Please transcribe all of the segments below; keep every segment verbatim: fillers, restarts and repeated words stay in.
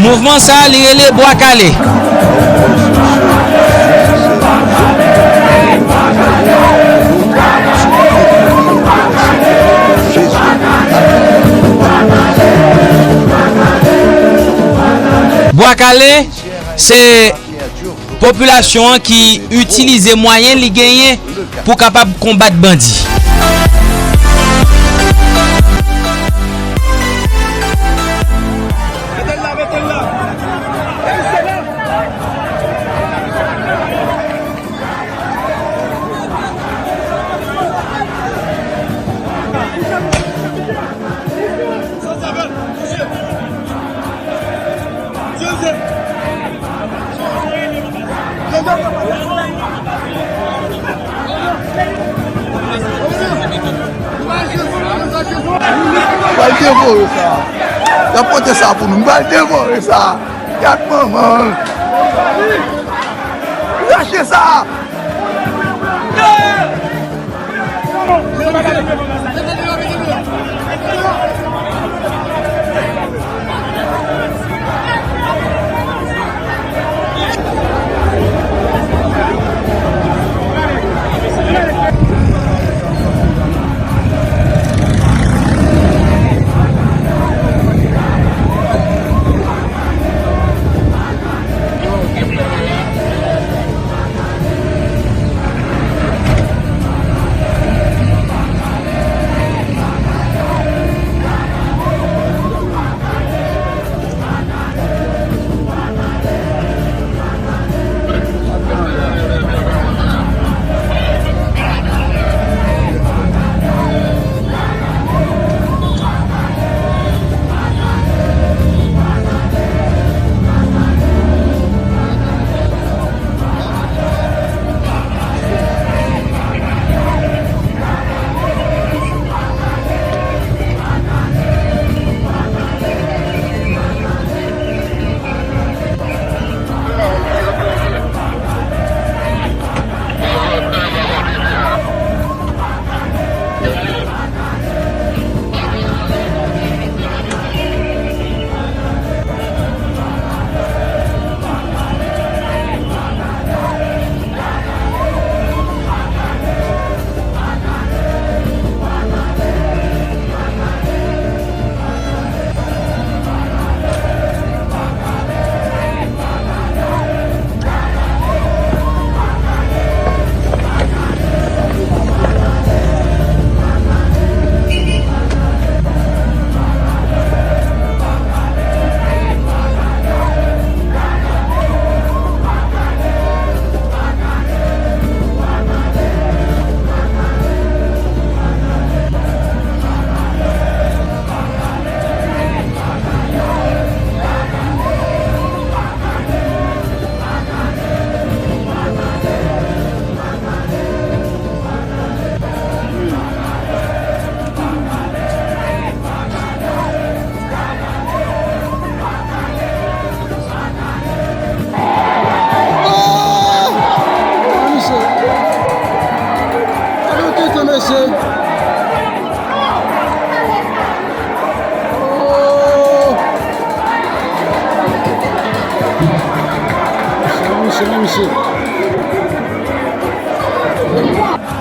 Mouvman sa a, li rele Bwa Kale. Bwa Kale, se popilasyon an ki itilize mwayen li genyen pou kapab konbat bandi. Nou pral devore sa. Y ap pote sa pou nou. Nou pral devore sa. Gad manman. Rache sa.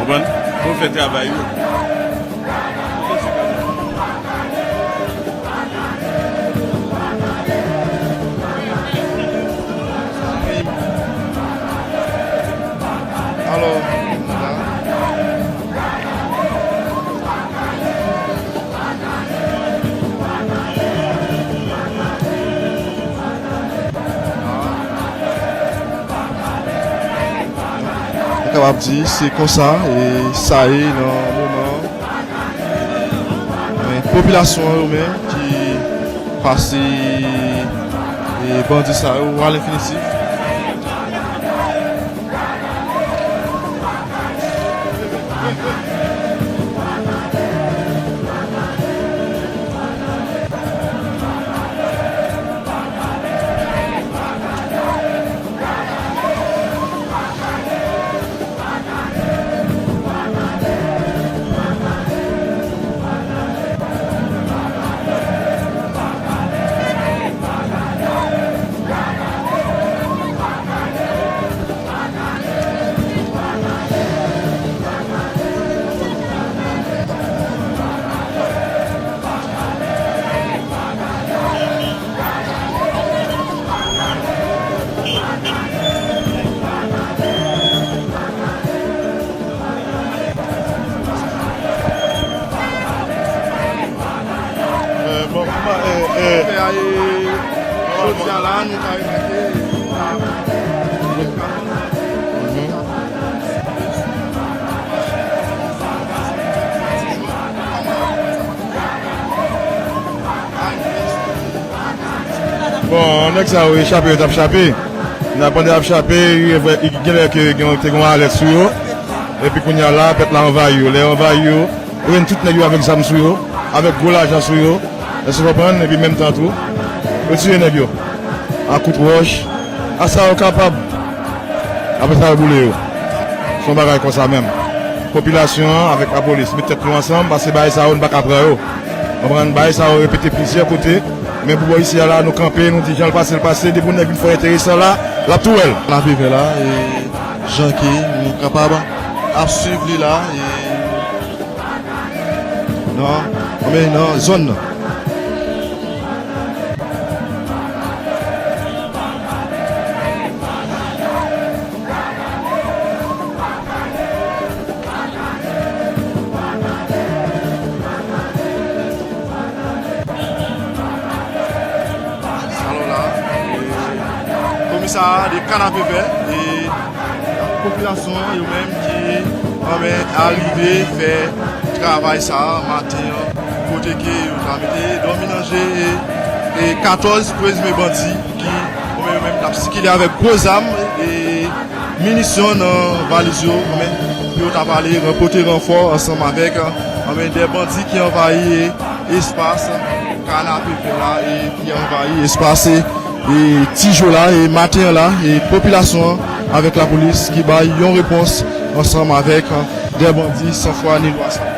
Konprann? Pou fè travay yo. Alò, la. Nou kapab di se konsa e sa ye nan moman an. Men popilasyon an yo menm ki pase e bandi sa yo alenfinitif. Jodi a la, nou ka remake, bon, nèg sa yo, yo chape, yo t ap chape. Nan pandan y ap chape, yo vwè, gen lè ke gen, te gen yon alèt sou yo. Epi kounye a la, pèp la anvayi yo. Lè yo anvayi yo, yo jwenn tout nèg yo avèk zam sou yo, avèk gwo lajan sou yo. Èske w konprann? Epi menm tan tou, yo tiye nèg yo. A kout wòch, a sa yo kapab. Apre sa, yo boule yo. Se yon bagay konsa menm. Popilasyon an avèk lapolis met tèt yo ansanm, paske bagay sa yo, nou pa ka pran yo. Konprann? Bagay sa yo repete plizyè kote, men pou bò isi a la, nou kanpe, nou di jan l pase, l pase, depi yon nèg vin fè yon enteresan la, l ap tou wè l. Kanapevè la, e, jan ke nou kapab ap swiv li la, e, nan, anben, nan zòn nan. Alò la, e, komisarya de Kanapevè, e, popilasyon an, yo menm ki, anben, arive fè travay sa a maten an, kote ke yo ta mete dòmi nan je, e, e katòz prezime bandi ki, anben, yo menm t ap sikile avèk gwo zam, e, minisyon nan valiz yo, anben, yo t ap ale ranpòte ranfò ansanm avèk, anben, de bandi ki anvayi espas Kanapevè la, e ki anvayi espas, e, e, Tijo la, e maten an la, e popilasyon an avèk lapolis ki bay yon repons ansanm avèk, e, de bandi san fwa ni lwa sa.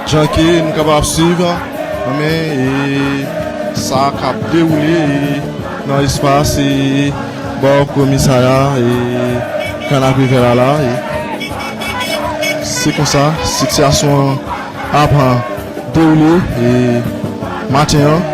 Jan ke nou kapab swiv, men, e, sa k ap dewoule, e, nan espas, e, bò komisarya, e, Kanapevè la, la, e, se konsa sitiyasyon an ap dewoule, e, maten an.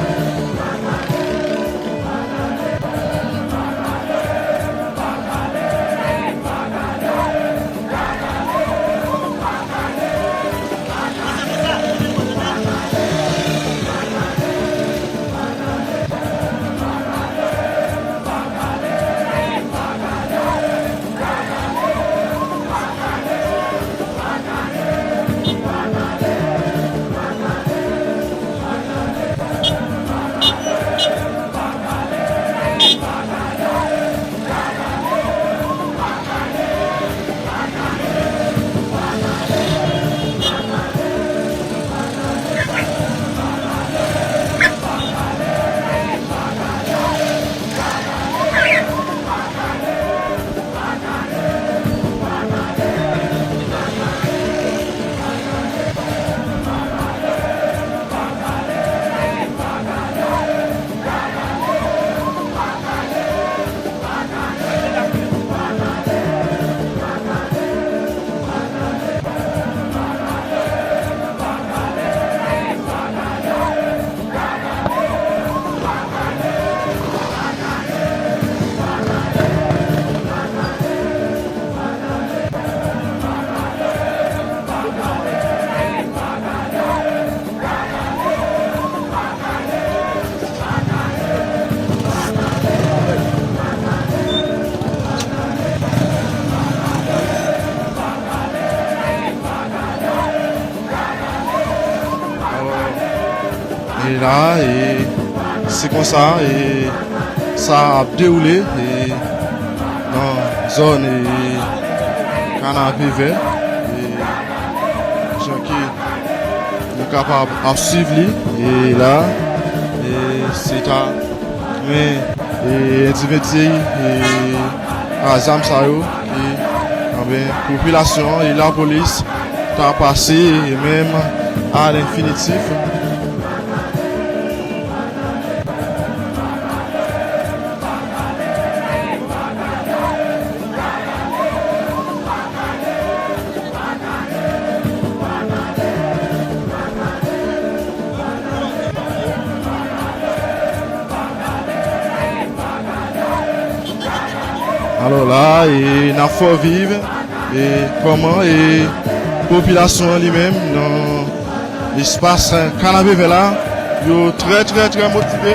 Alò, e la, e se konsa, e sa ap dewoule, e nan zòn, e Kanapevè, e jan ke nou kapab ap swiv li, e la, e se ta, men, e endividi, e a zam sa yo, ke, anben, popilasyon e lapolis ta pase, e menm a lenfinitif. Alò la, e n ap fè w viv e kòman e popilasyon an li menm nan espas Kanapevè la, yo trè, trè, trè motive.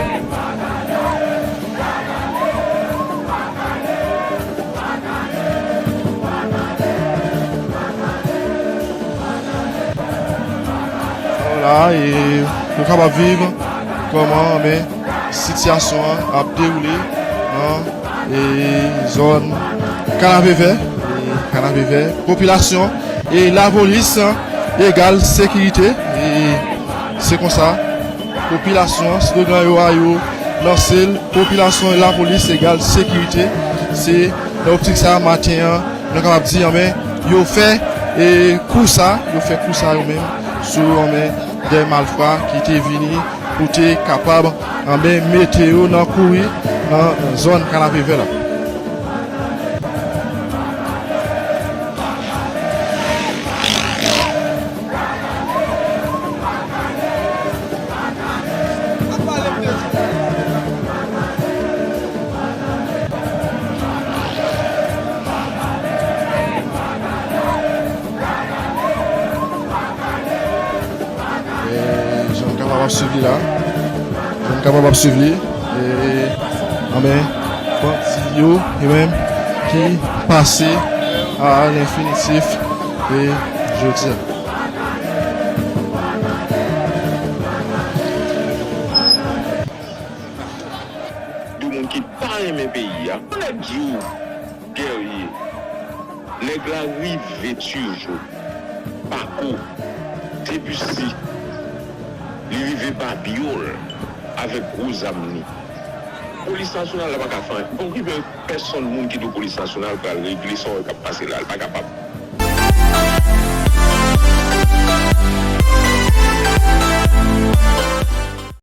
Alò la, e nou kapab viv kòman, men, sitiyasyon an ap dewoule nan e zòn Kanapevè, e Kanapevè, popilasyon e lapolis egal sekirite. E se konsa, popilasyon, slogan yo a yo lanse l, popilasyon e lapolis egal sekirite. Se nan optik sa, maten an, nou kapab di, anben, yo fè e kou sa, yo fè kou sa yo menm sou, anben, de malfra ki te vini pou te kapab, anben, mete yo nan kouri nan zòn Kanapevè la. E jan n kapab ap swiv li la. Jan n kapab ap swiv li. E, anben, bandi yo, yo menm, ki pase a lenfinitif, e jodi a. De moun ki pa renmen peyi a. Nèg di w, Guerrier. Nèg la rive Tijo, Pako, Debussy, li rive Babyol avèk gwo zam li. Polis nasyonal la pa ka fè anyen. Pa okipe pèsonn moun ki di w polis nasyonal pral regle sa w wè k ap pase la. L pa kapab.